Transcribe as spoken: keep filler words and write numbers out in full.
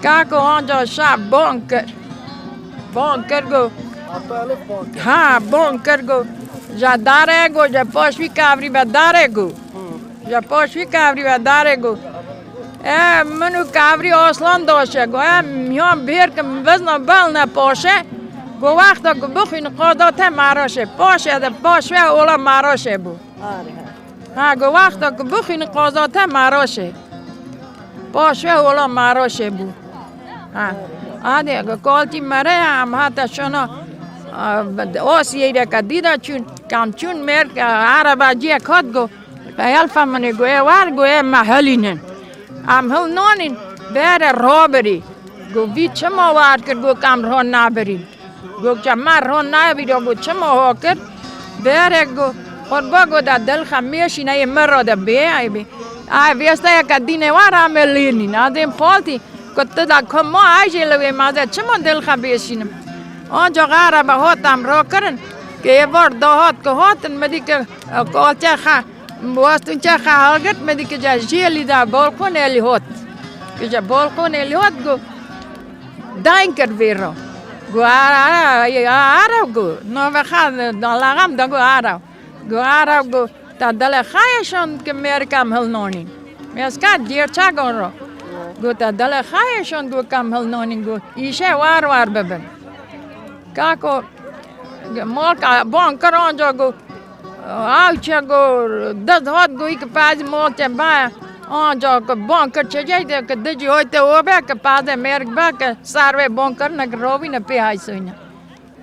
Kako anca şa bon kir. Bon kir go. Ha, bon kir go. Ja dare go, ja poşvî kavrî be dare go. Ja poşvî kavrî be dare go. E, min û kavrî aslan doşe go. E, miyan bêr ke min vezna bel ne poşe. Go wexta ku bixwîn qoda te maroşe. Poşe de poşve ola maroşe bû. Ha, go wexta ku bixwîn qoda te maroşe. Poşve ola maroşe bû. Ha. Ade go koltî mere ya, em hata şona, a, Osiyê de ke dîda çûn, kam çûn mêr ke araba ciyek hat go. Peyelfa min ê go ê war go ê me hilînin. Em hil nanîn bere robirî. Go vî çima war kir go kam ron nabirîn. Go ke me ron nabîro go çima ho kir. Bere go xorba go da dilxa mêşîne yê me ro de bê ay bê. Ay vêsteyeke dîne war ame lênîn. Adem xoltî go tu da ko ma ay jê li wê maze çima dilxa bêşînim. Anca xara be hot em ro kirin. Ke ê var dahat ke hatin me dî ke, e, kolçe xa Westun çaxa hagirt me dî kija jêlî da balkonê lî hot. Kija balkonê lî hot go dayn kir vê re. Go ara, ara, ara, ara go. Nave xa dalaxam da go ara. Go ara go ta dale xayê şon ke mêrikam hilnonîn. Mêska dêr çagon ro. Go ta dale xayê şon go kam hilnonîn go. Îşe war war bibin. Kako molka bon kir anca go. Aw çe go dest hat go ki pazî mol te ba. Anca ki bon kir çecey de ki dicî hoy te o be ki paze mêrik be ki sar ve bon kir ne ki rovî ne pê hay soyne.